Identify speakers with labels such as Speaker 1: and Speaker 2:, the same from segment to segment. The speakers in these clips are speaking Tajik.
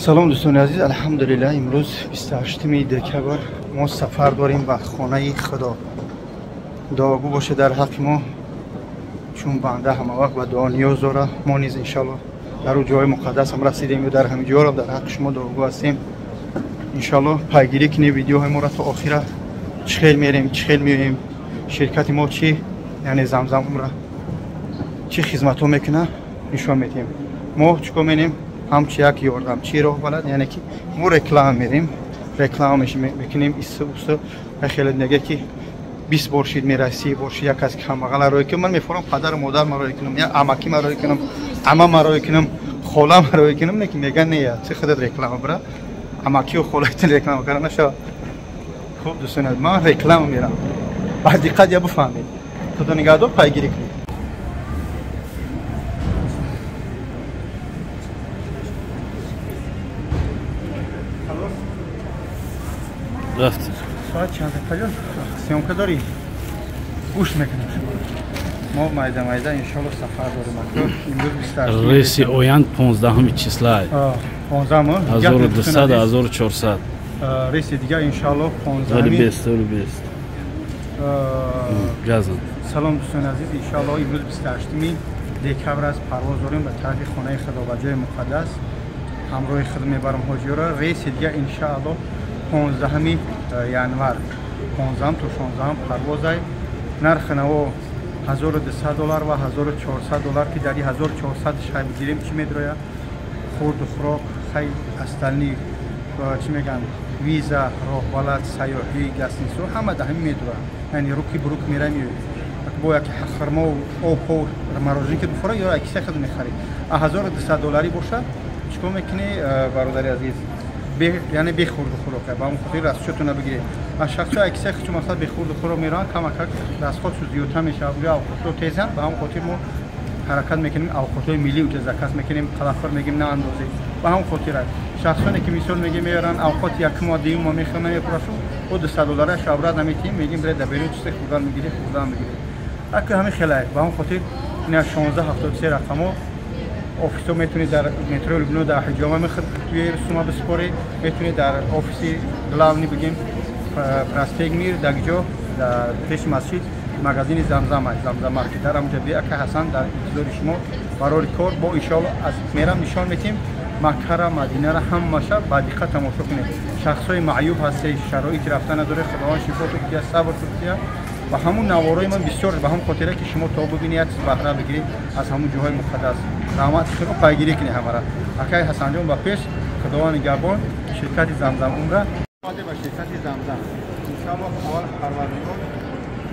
Speaker 1: Салом дӯстони азиз, алҳамдулиллаҳ, имрӯз 28 декабр мо сафар дорем ба хонаи Худо. Дуогӯ боше дар ҳаққи мо, чун банда ҳама вақт ба дуо ниёз дора. Мо низ иншаллоҳ дар ӯ ҷои муқаддас ҳам расидем ё дар ҳамин ҷоро дар ҳаққи шумо дуогӯ ҳастем. Иншаллоҳ пайгирӣ кунед видеоҳои моро то охира, чӣ хел мерем, чӣ хел меоем, ширкати мо чӣ, яъне Замзам Умра чӣ хизматҳо мекунад нишон медиҳем. Мо чӣ кор менем? Ҳамчи як ёрдамчии роҳбалад, яъне ки мо реклама мерем, реклама мекунем. Ису хеле нега ки 20 бор шид мерай, 30 бор шид, як кас камбағала рой кунам, ман мефорам падару модар ма рой кунам, я амаки ма рой кунам, ама ма рой кунам, хола ма рой кунам, не ки меган не, чи худат реклама бира, амакию холаитон реклама кара нашава. Хуб дӯстони азиз, ман реклама мерам, ба диққат я бифаҳмед. Худо нигаҳдор, пайгирӣ кунед.
Speaker 2: Рафтем.
Speaker 1: Соат чанд паҷон? Съёмка дорӣ? Гӯш мекунем шумо. Мо майда майда иншаллоҳ сафар дорем. Имрӯз 28
Speaker 2: Рейси оянд 15 числа.
Speaker 1: 15
Speaker 2: 1200 1400.
Speaker 1: Рейси дигар иншаллоҳ 15
Speaker 2: 20. Газан.
Speaker 1: Салом дӯстони азиз, иншаллоҳ имрӯз 28 декабр аст, парвоз дорем ба тарафи хонаи Худо, ба ҷои муқаддас. Ҳамроҳи худ мебарам ҳоҷиёро. Рейси дигар иншаллоҳ 15 январ, 15 то 16 парвозай. Нархи наво 1200 доллар ва 1400 доллар, ки дар 1400 шай бигирем чӣ медрояд? Хурду хӯрок, хай остальни чӣ мегӯянд, виза, роҳбалад, сайёҳӣ, гастинсо ҳама да ҳамин медрояд. Яъне руки ба рук мерай меояд. Бо яки хурмо, обҳо, мороженки бихӯра ё акиса худ мехарӣ. 1200 долларӣ бошад, чӣ кор мекунӣ, бародари азиз? Яъне бехурду хӯрока, ба ҳамон хотир расчётона бигиред. А шахсҳо акиса чун масалан бехурду хӯрок мераванд, камакак расходшу зиёдтар мешавад, ё авқотҳо тезанд. Ба ҳамон хотир мо ҳаракат мекунем, авқотҳои миллӣ уҷа заказ мекунем, талаффур мегим наандозем. Ба ҳамон хотир шахсоне ки мисол мегим меоранд авқот якум моҳ, дуюм моҳ мехӯранд, намепурашу, о 200 доллараш обрат наметиҳем, мегим биред дар берун чизе хӯрдан мегиред, хӯрдан мегиред. Аки ҳамин хелае. Ба ҳамон хотир ина 1673 рақамо офисо метавонед дар метрои Люблино дар ҳиҷома мехӯрд сума бисупоред, метавонед дар офиси главный бигем проспект Мир, дар ҷо дар пеши масҷид магазини Замзам аст, Замзам маркет, дар ҳамонҷо бия ака Ҳасан дар интизори шумо барори кор. Бо иншоалло аз мерам нишон медиҳем Маккара, Мадинара ҳамаша ба диққат тамошо кунед. Шахсҳои маъюб ҳастед, шароити рафта надоред, Худованд шифо тутия, сабр тутия. Ба ҳамун наворои ман бисёр ба ҳамон хотира ки шумо то бибинед, як чиз баҳра бигиред аз ҳамун ҷоҳои муқаддас. Раҳмат худо, пайгирӣ кунед ҳамара. Акай Ҳасанҷон ба пеш, Худованд нигаҳбон, ширкати Замзам Умра. Ба ширкати Замзам иншоаллоҳ аввал Парвардигор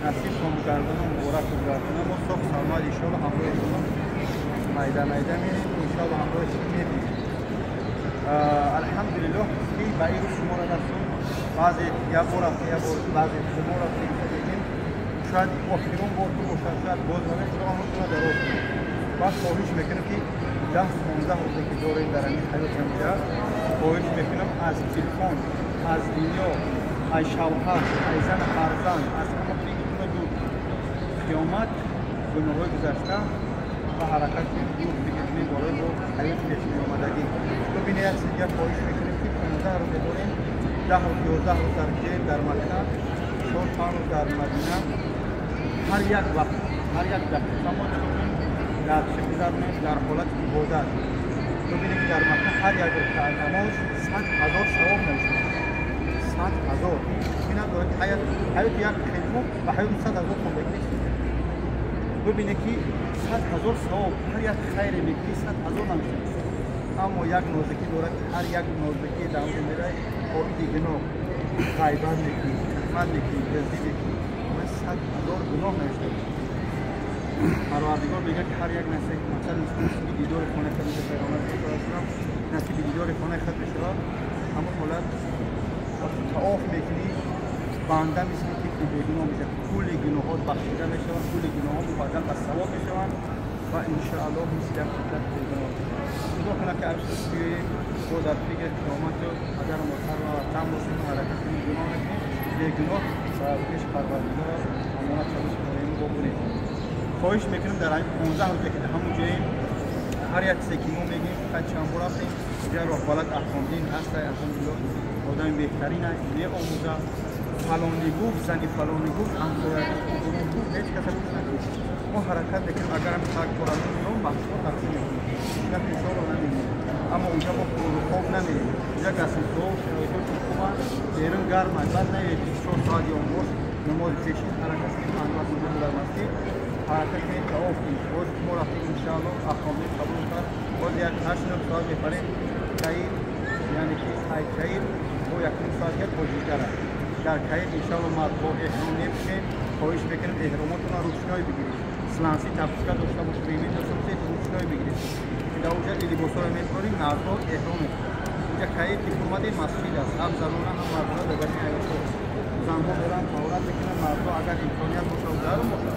Speaker 1: насиб гардона, муборак гардона. Мо соҳ саломат иншоаллоҳ ҳамроҳи шумо майда майда мерем, иншоаллоҳ ҳамроҳи шумо мебинем. Алҳамдулиллоҳ ки ба ин рӯз шуморо расонд. Баъзе як бор рафта, як бор баъзе шумо рафта, шояд охирон бор ту бошад, шояд боз равем, Худо амртонро дароз кунад. Баъд хоҳиш мекунам ки 10-15 рӯзе ки дорем дар ҳамин ҳаёт ҳамҷа, хоҳиш мекунам аз телефон, аз дунё, аз шавҳар, аз зану фарзанд, аз ҳама фикртонро дур. Қиёмат, гуноҳҳои гузашта ва ҳаракат кунем, дур фикр кунем барои бо ҳаёти пешмеомадагӣ. Бибинед, як чиз дигар хоҳиш мекунем ки 15 рӯзе дорем, 10 рӯз, 11 рӯз дар ҷоем дар Макка, 4-5 рӯз дар Мадина. Ҳар як вақт, ҳар як дақиқа мо чӣ кунем? Дар чӣ гузаронем? Дар ҳолати ибодат. Бибинед ки дар Макка ҳар як ракъат намоз 100 000 савоб навишта мешавад. 100 000. Ин надорад ки ҳаёти як хелмо ба ҳаёти 100 000 хондагӣ нест. Бибинед ки 100 000 савоб, ҳар як хайре мекунӣ 100 000 навишта мешавад. Аммо як нозикӣ дорад ки ҳар як нозикӣ дар онҷо мерай, оиди гуноҳ, ғайбат мекунӣ, туҳмат мекунӣ, дуздӣ мекунӣ, 100 000 гуноҳ навишта мешавад. Парвардигор мегӯяд ки ҳар як насиб, масалан насиби дидори хонаи худ мешавад, пайғамбар саллаллоҳу алайҳи васаллам насиби дидори хонаи худ мешавад, ҳамон ҳолат вақти таоф мекунӣ, банда мисли тифли бегуноҳ мешавад, кулли гуноҳот бахшида мешавад, кулли гуноҳҳо мубаддал ба савоб мешаванд ва иншоаллоҳ мисли як тифлак бегуноҳ мешавад. Худо кунад ки арз биёем бо дар фикри қиёмату падару модар ва ватан бошем, ҳаракат кунем, гуноҳ накунем, бегуноҳ ба пеши Парвардигор амонат шавем, бо бунем. Хоҳиш мекунем дар ҳамин 15 рӯзе ки дар ҳамон ҷоем, ҳар як чизе ки мо мегӯем, чанд бор рафтем, Уҷа роҳбалад Аҳкомдин ҳаст, алҳамдулиллоҳ, одами беҳтарин аст, меомӯзад. Фалонӣ гуфт, зани фалонӣ гуфт, ҳамсоя гуфт, ҳеҷ каса гуфт накунед. Мо ҳаракат мекунем, агарам так порано меом, бахшҳо тақсим мекунем. Ина пешҳоро намемонем. Аммо унҷа мо хоб намерем. Унҷа гасисҳо, шароитҳо хубанд, берун гарм аст. Баъд наед 24 соат ё бош намози пешин ҳаракат кунем, анвар бузург дар масҷид ҳаракат кунем, тавоф кунем. Боз мо рафтем, иншааллоҳ, Аҳкомдин қабул кард. Боз як 8-9 соат мепарем Каир, яъне ки ай Каир бо 1,5 соат га Тоҷикара. Дар Каир иншааллоҳ мардҳо эҳром мепӯшем. Хоҳиш мекунем, эҳромотонро ручной бигиред. Сланцы тапочка дошта бошед, ремень дошта бошед, ручной бигиред. Дар уҷа либосҳоро мепӯрем, мардҳо эҳром мепӯшанд. Уҷа Каир ки омадем, масҷид аст, ҳам занона, ҳам мардона дар гашти аэропорт. Занҳо меранд, таҳорат мекунанд, мардҳо агар имконият бошад, дару бошад,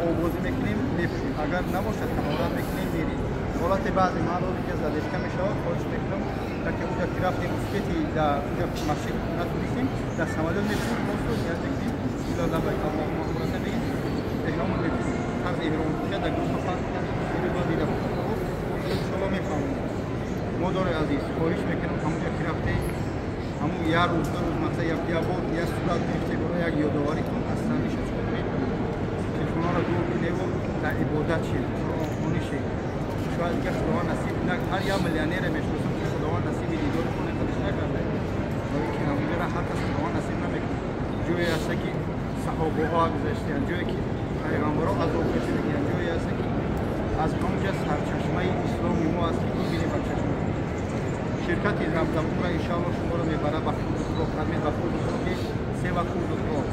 Speaker 1: обозӣ мекунем, мепӯшем. Агар набошад, таҳорат мекунем, мерем. Ҳолати баъзе маҳалҳо ки задержка мешавад, хоҳиш мекунам, таки уҷа ки рафтем, успети дар уҷа масҷид натунистем, дар самолёт мепӯшем, просто ният мекунем, бисмиллоҳ, лаббайк аллоҳумма умрата мегӯем, эҳром мепӯшем. Тарзи эҳром пӯшад дар группа фарқ мекунад, дида бошад. Иншоаллоҳ мефаҳмем. Модари азиз, хоҳиш мекунам, ҳамуҷа ки рафте, ҳамун як рӯз, 2 рӯз, масалан, як бор як сурат гирифте, барои як ёдоваритон аз саниша чӣ кунед, телефонҳоро дур куневу дар ибодат шед, қуръонхонӣ шед. Шояд дигар Худованд насиб, ҳар як миллионере мешиносам, ки Худованд насиби дидори хонаи худаш накарда, барои ки ҳамунҷоро ҳар кас Худованд насиб намекунад. Ҷое ҳаста, ки саҳобаҳо гузаштаанд, ҷое ки пайғамбарҳо азоб кашидагианд, ҷое ҳаста, ки аз ҳамунҷа сарчашмаи исломи мо аст, ки бибинем ба чашм. Ширкати Замзамура иншааллоҳ шуморо мебарад ба хурду хӯрок, кадмет ба хурду хӯроки, се вақт хурду хӯрок,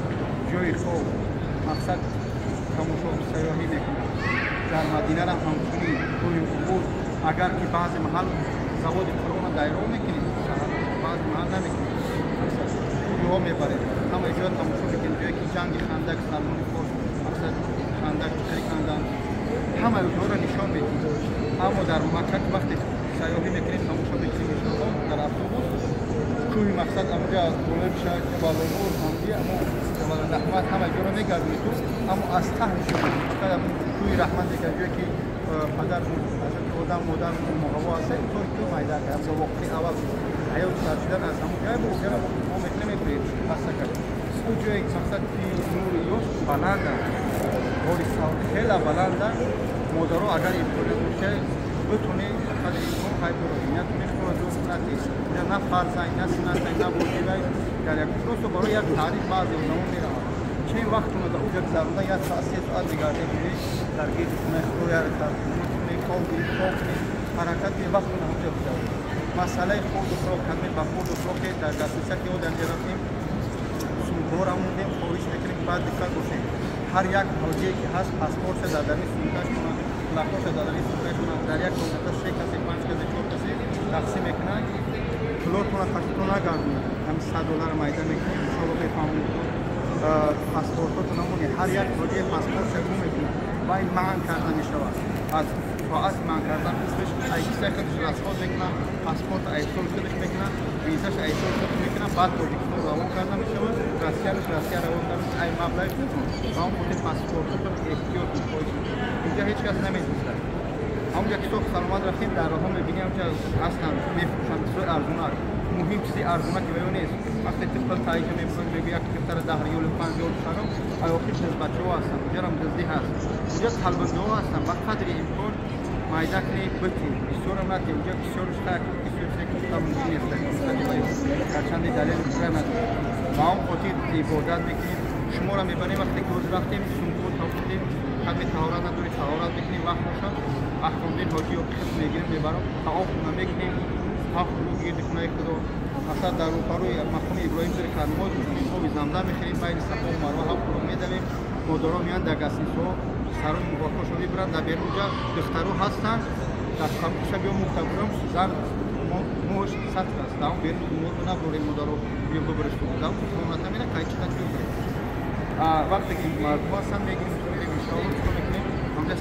Speaker 1: ҷои хоб, мақсад тамошо, сайёҳӣ мекунад. Дар Мадинара ҳамчунин рӯи убур, агар ки баъзе маҳал заводи Қуръона дайро мекунед, баъзе маҳал намекунед, ҷоҳо мебаред, ҳама ҷоя тамошо мекунед, ҷое ки ҷанги Хандак, Салмони Форс, мақсад хандак чӣ канданд, ҳама ҷоҳоро нишон медиҳед. Аммо дар Макка вақте сайёҳӣ мекунем, тамошо мекунем, иншоаллоҳ, дар автобус кӯҳи, мақсад, амҷа болои мешавад, Ҷабалунур, ҳамди амо Ҷабалраҳмат, ҳама ҷоро мегардонед ту, аммо аз таҳ нишон фақат кӯҳи Раҳмат дигар ҷое ки падар ҳазрати Одам, модар Ҳаво ҳаста, то ки майда кард, воқеи аввал ҳаёт сар шудан аз ҳамон ҷой бо ҷоро мо мекунем, мебурем хаста кард. Ӯ ҷое мақсад ки нури ёш баланд аст, ғори Савр хеле баланд аст. Модаро агар имконият бошад, битонед, қадри имкон хайр дорад, натонед, худро ҷор кунад, ки инҷа на фарзай, на суннатай, на воҷибай, дар як просто барои як таъриф баъзе одамо мераванд. Чен вақтона дар уҷа гузаронда, 1 соат, 3 соат мегардем, дар гирди хонаи худо як кунед, хоб гиред, хоб кунед, ҳаракат кунед, вақтона ҳамҷа гузаронед. Масъалаи хурду хӯрок, кадме ба хурду хӯроке дар гастиса ки мо дар ҷа рафтем, сумкаҳоро мондем. Хоҳиш мекунем, ки баъд диққат бошед. Ҳар як ҳоҷие ки ҳаст, паспортша дар дари сумкаш кунад, лақоша дар дари сумкаш кунад. Дар як комната се касе, панҷ касе, чор касе тақсим мекунанд. Пулотона хатито нагардонад, ҳами 100 доллар майда мекунем, иншоалло мефаҳмонед. Паспортотона монед. Ҳар як ҳоҷие паспортша гум мекунад ва ин манъ карда мешавад. Аз соат манъ кардан исмеш айкисаи худаш расход мекунад, паспорт айсоли худаш мекунад, визаш айсоли худаш мекунад, баъд Тоҷикистон равон карда мешавад, Россияраш Россия равон карда, ай маблағи худатон. Ба он хотир паспортотон эҳтиёт хоҳиш. Инҷа ҳеҷ кас намедӯстад. Ҳамонҷа ки соҳ саломат рафтем, дар роҳҳо мебинем, ҳамҷа ҳастанд, мефурӯшанд чизои арзонак. Муҳим чизи арзона ки ваё нест. Вақте тифл таиҷа мебурад, мегӯ як кифтара 10 риёлу 5 риёл харам, ай охир бачаҳо ҳастанд, уҷарам дуздӣ ҳаст, уҷа талбандаҳо ҳастанд. Ба қадри имкон майда кунед, битед, бисёрам натед. Уҷа бисёрш так бисёр чизе ки мумкин нест, гарчанде далели пурра надорад. Ба он хотир ибодат мекунем, шуморо мебарем. Вақте ки ҳозир рафтем, сумкаҳо топидем, қадри таҳорат надорӣ, таҳорат мекунем, вақт бошад, Аҳкомдин ҳоҷи ё хид мегирем, мебарам, таоф мекунем, ҳафт рӯз гирди хонаи Худо, масалан, дар рӯпарӯи мақоми Иброҳим зери намоз мекунем, оби Замзам мехӯрем, байни Сафо Марва ҳафт рӯз медавем. Модаро меянд, дар гастинсҳо сарои муборакошон мебаранд. Дар берунҷа духтаро ҳастанд, дар шаб биё мухтабурам, зан мӯш сатр аст, дар он берун набурем, модаро биё бибаришон, дар хоната мера қайчи қайчи бибарем. Вақте ки мардум ҳастанд, мегирем, мерем, иншоалло. Чикор мекунем? Ҳамҷа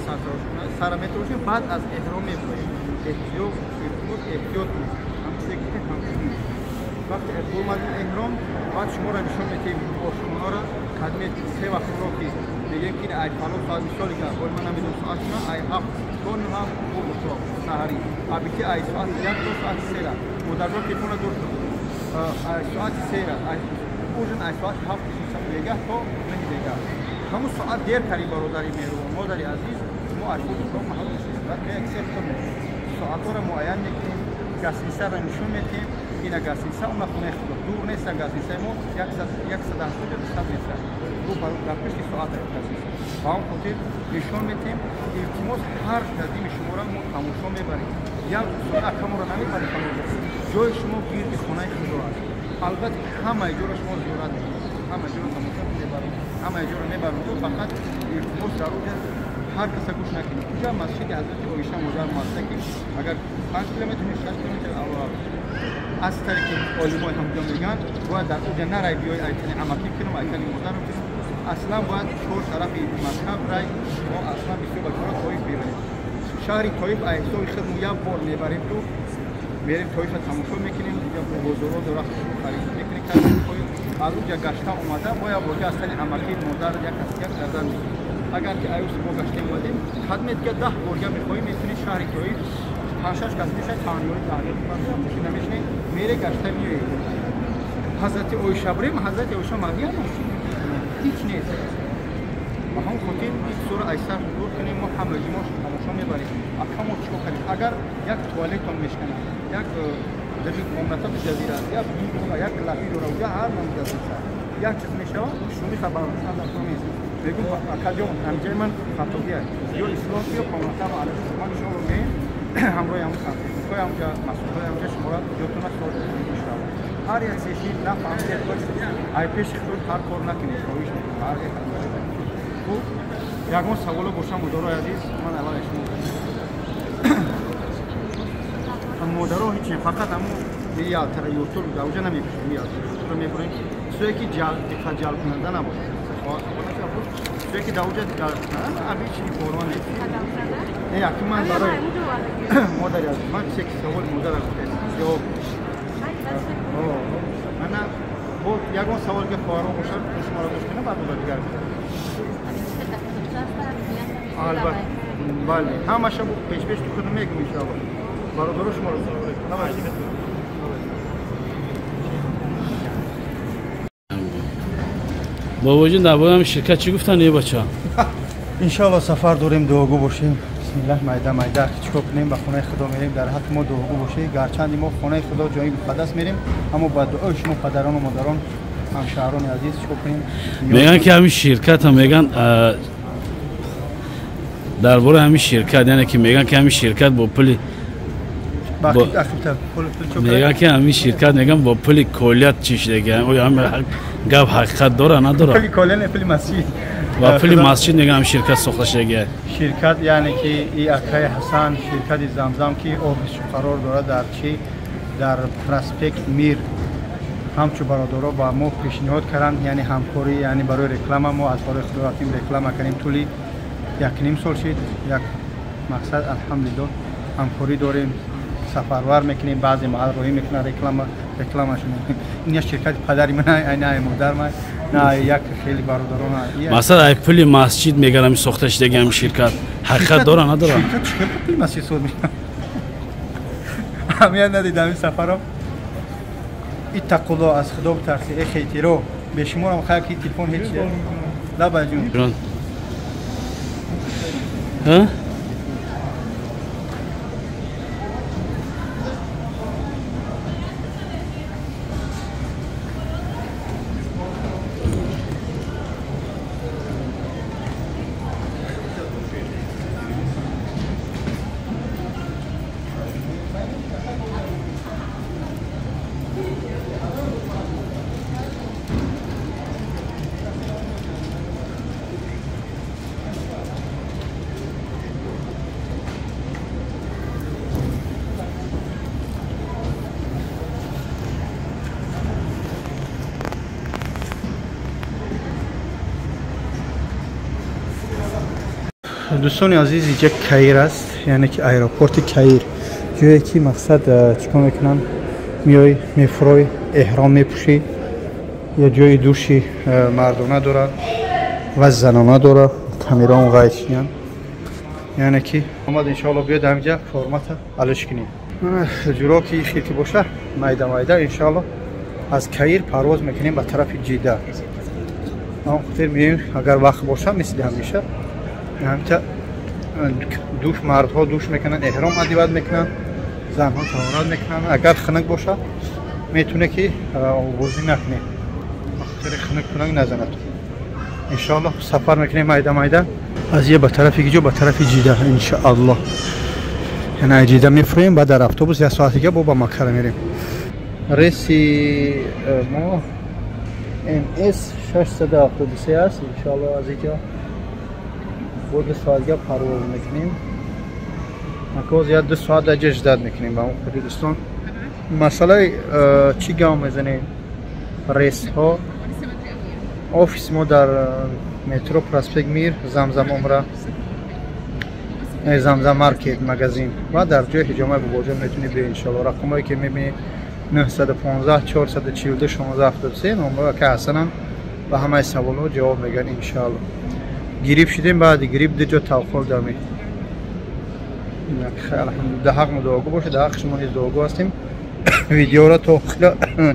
Speaker 1: сара метарошем, баъд аз эҳром мебуроем. Эҳтиёт, илтимос, эҳтиёт кунед. Ҳамчизе гуфтем, ҳамчунин вақте омадем эҳром, баъд шуморо нишон медиҳем ошхонаро, кадме се вақт хӯроки. Мегӯем, ки ай фалон соат, мисоле ки ҳол ман намедонам соат шуна, ай 7 то 9 об саҳарӣ абити ай соати 1 то соати 3 модарҷон телефона дур шуд соати 3 ужин ай соати 7 бегаҳ то 9 бегаҳ ҳамун соат дер кари бародари меҳрубон модари азиз мо аз худ шумо маҳрум мешавем балки як се худ соатҳоро муайян мекунем гасинсаро нишон медиҳем ина гасинса уна хонаи худо дур нест гасинсаи мо 180 200 метр дар пишти соат гасинса ба он хотир нишон медиҳем илтимос ҳар қадими шуморо мо тамошо мебарем як акаморо намебарем ҷои шумо гирди хонаи худо аст албатта ҳамаи ҷоро шумо зиёрат мекунед ҳамаи ҷоро тамошо мебарем ҳамаи ҷоро мебарем то фақат илтимос дар оҷа ҳар каса гӯш накунед куҷа масҷиди ҳазрати оиша модар муассиса ки агар 5 километр 6 километр аз тариқи олимои ҳамҷо мегӯянд бояд дар оҷа нарай биёй айтани амакӣ кунам айтани модарам кунам аслан бояд чор тарафи мазҳаб рай мо аслан бисёр ба чора Тоиф мебарем шаҳри Тоиф аз ҳисоби худ мо як бор мебарем ту мерем Тоифа тамошо мекунем дига бозорҳо дора харид мекунем аз оҷа гашта омада мо як борга аз тани амакӣ модар як назар мекунем агар ки аюс мо гашта омадем ҳатме дига 10 борга мехоҳем метунед шаҳри Тоиф 5-6 кас мешавад таъмиёри таъмир мошина мешинед мере гашта меоед ҳазрати оиша бурем ҳазрати оиша мавия ҳеҷ нест ба ҳамон хотир ин чизҳоро аз сар дур кунем мо ҳамаги мо тамошо мебарем акамо чӣ кор кардем агар як туалетон мешканад як комнатаи ҷазира аст як як лафи дора уҷа ҳар намуд аст як чиз мешавад шуми хабарназар нест мегӯм акаҷон ҳамҷои ман хатогӣ аст ё ислоҳ ё комнатаро алайҳи ман шуморо меем ҳамроҳи ҳамон сантехникҳои ҳамҷа масъулҳои ҳамҷа шуморо ҷотона соз мекунем иншоалло ҳар як сеши нафаҳмид ай пеши худ ҳар кор накунед хоҳиш мекунам ҳар як хуб ягон саволо боша модарои азиз ман аввал шумо модаро ҳеч фақат ҳамун ялтара юртур дар оҷа намепӯшем ялтара мебурем чизое ки диққат ҷалбкунанда набошад чизое ки дар оҷа ҷалбкунанда абичи борон нест не яки ман барои модари азиз ман чизе ки саволи модара гуфтаст ҷавоб ана бо ягон савол ки хоҳарон бошад шуморо гӯш кунам баъд ба дигар албатта бале ҳамаша пешпеш ту кунам мегӯм иншоалло бародаро шуморо
Speaker 2: бобоҷон дар бораи ширкат чӣ гуфтанд е бача
Speaker 1: иншоалло сафар дорем дуогӯ бошем бисмиллаҳ майда майда чикор кунем ба хонаи худо мерем дар ҳаққи мо дуогӯ бошед гарчанди мо хонаи худо ҷои муқаддас мерем аммо ба дуои шумо падарону модарон ҳамшаҳрони азиз чикор кунем
Speaker 2: мегӯянд ки ҳамин ширката мегӯянд дар бораи ҳамин ширкат яъне ки мегӯянд ки ҳамин ширкат бо пули мегӯянд ки ҳамин ширкат мегӯянд бо пули колият чӣ шудагӣ оё ҳамин гап ҳақиқат дора надора
Speaker 1: пули колия не пули масҷид
Speaker 2: ва пули масҷид мегӯянд ҳамин ширкат сохта шудагӣ
Speaker 1: ширкат яъне ки и акаи ҳасан ширкати замзам ки офисш қарор дорад дар чӣ дар проспект Мир ҳамчун бародаро ба мо пешниҳод карданд яъне ҳамкорӣ яъне барои реклама мо аз барои худо рафтем реклама кардем тӯли 1.5 сол шид як мақсад алҳамдулиллоҳ ҳамкорӣ дорем сафарвар мекунем баъзе маҳал роҳӣ мекунанд рекламашон ин як ширкати падари ман на модар ман на як хеле бародарон
Speaker 2: масалан ай пули масҷид мегӯянд ҳамин сохта шудаги ҳамин ширкат ҳақиқат дора надора
Speaker 1: ширкат чӣ пули масҷид соз мешавад ҳамия надидам ин сафаро иттақулло аз худо битарсед э хейтиро бешуморам хайр ки телефон ҳеҷ лаба ҷун Дӯстони азиз, инҷа Каир аст, яъне ки аэропорти Каир, ҷое ки мақсад чикор мекунанд, меои мефурой, эҳром мепӯшӣ, я ҷои души мардона дорад ва занона дорад, камерон ғайчиянд. Яъне ки омад иншоалло биёд ҳаминҷа формата алиш кунем. Ҷуро ки хел ки боша майда майда иншоалло аз Каир парвоз мекунем ба тарафи Ҷида. Он хотир меоем, агар вақт боша, мисли ҳамеша ҳаминҷа душ, мардҳо душ мекунанд, эҳром адиват мекунанд, занҳо таҳорат мекунанд. Агар хунук боша метавоне ки обозӣ накунем, хотири хунук кунак назанад. Иншоалло сафар мекунем майда майда аз е ба тарафи гиҷо, ба тарафи Ҷида иншоалло. Яъне Ҷида мефурем, баъд дар автобус як соат дига бо ба Маккара мерем. Рейси мо МС 673 аст. Иншоалло аз иҷо бо 2 соат дига парвоз мекунем. Макоз як 2 соат дар ҷа ждат мекунем. Ба он хотир дӯстон масъалаи чӣ гап мезанем, рейсҳо. Офиси мо дар метро Проспект Мир, Замзам Умра, Замзам Маркет магазин ва дар ҷои ҳиҷомаи бобоҷон метавонед биёед иншоалло. Рақамҳое ки мебинед 915 442 1673 номҳое ки ҳастанд ба ҳамаи саволҳо ҷавоб мегӯянд иншоалло. Гирип шудем, баъди гирип ду ҷо тавққуф дами. Алҳамдулилла, дар ҳақ мо дуогӯ бошед, дар ҳақи шумо низ дуогӯ ҳастем. Видеоро то охира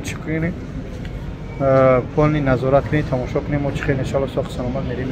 Speaker 1: чӣ кунем, полни назорат кунед, тамошо кунем. Мо чӣ хел иншоалло соҳ саломат мерем.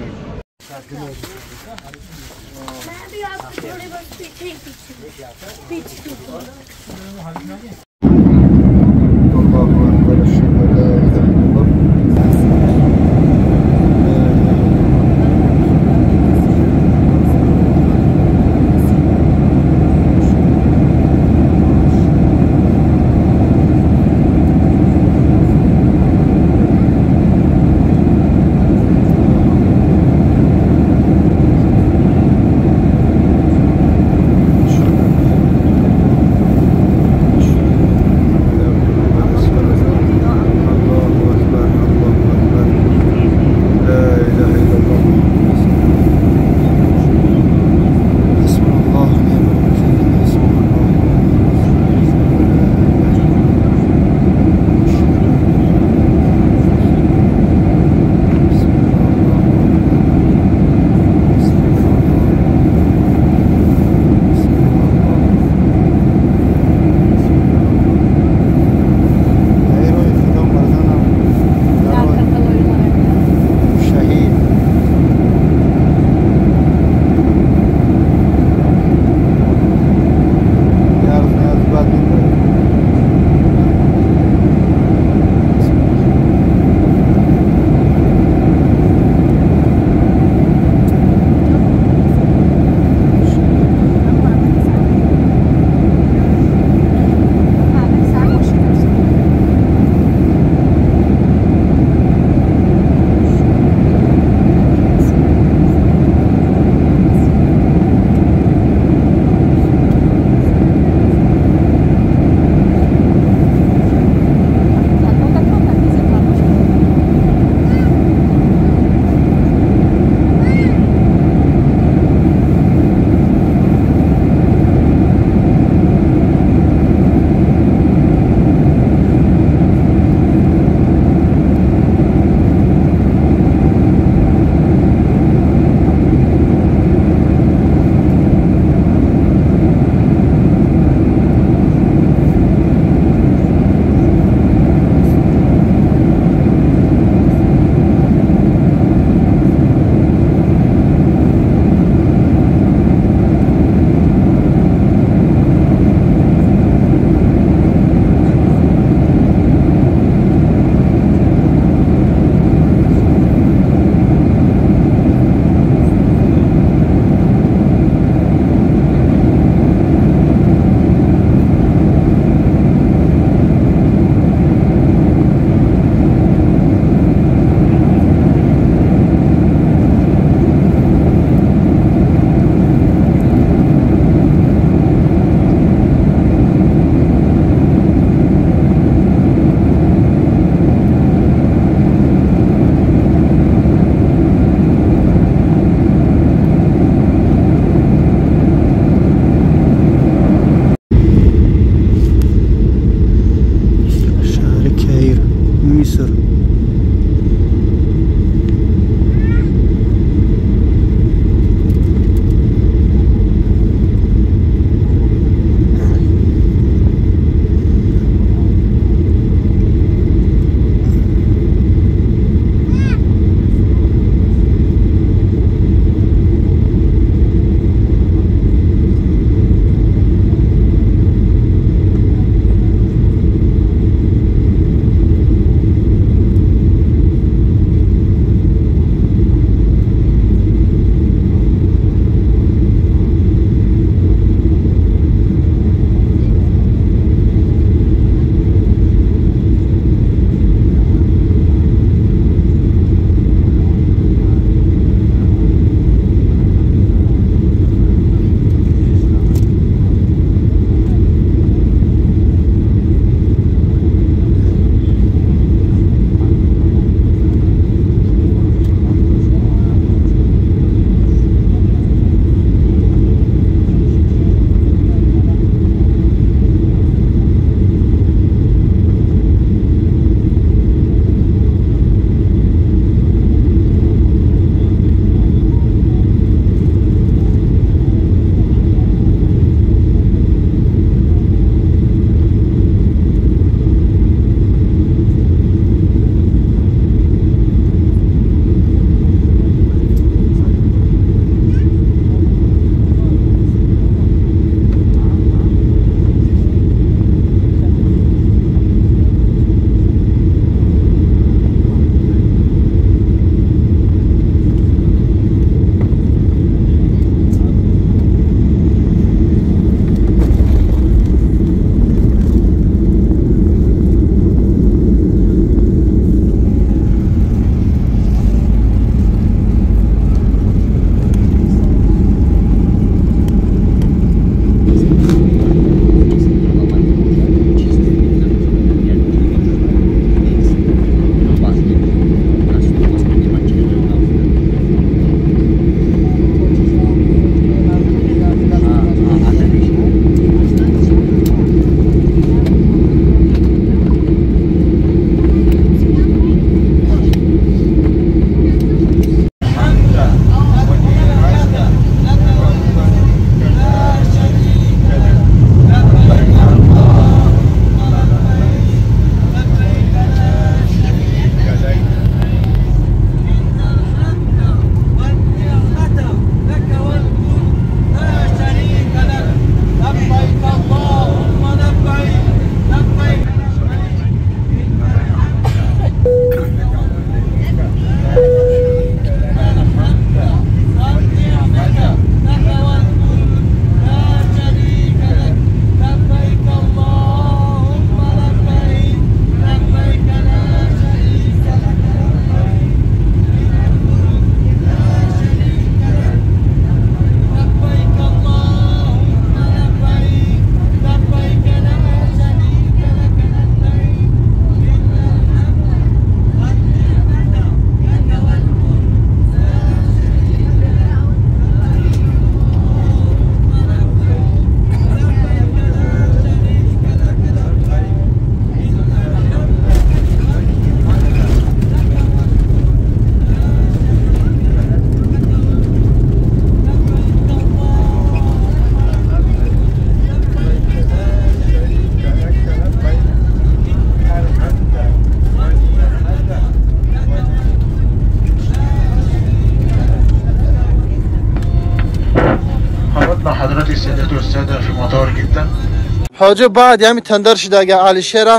Speaker 3: ҳоҷи баъд ями тандир шидаги Алишера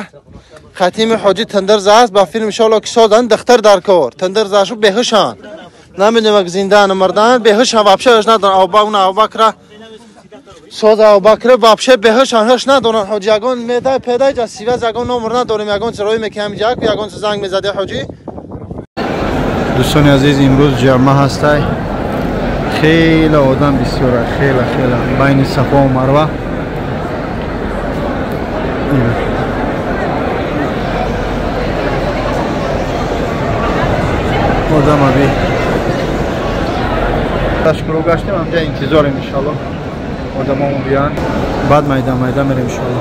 Speaker 3: хатими ҳоҷи тандир зааст ба филм иншоалло ки созан духтар дар кор тандир зашу беҳушанд намедонем зиндаан мурдаан беҳушанд вообще ҳуш надоранд. Абубакр Абубакра соз Абубакр вообще беҳушанд ҳуш надоранд. Ҳоҷи ягон медай педай ҷа сиваз ягон номр надорем ягон чиз роӣ мекунем ҷак ягон чиз занг мезаде ҳоҷи.
Speaker 1: Дӯстони азиз, имрӯз ҷамъа ҳастай, хеле одам бисёра, хеле хеле байни Сафо ва Марва. Одам аби ташкуру гаштем, ҳамҷа интизорем иншалло одамомо биёянд, баъд майда майда мерем иншалло.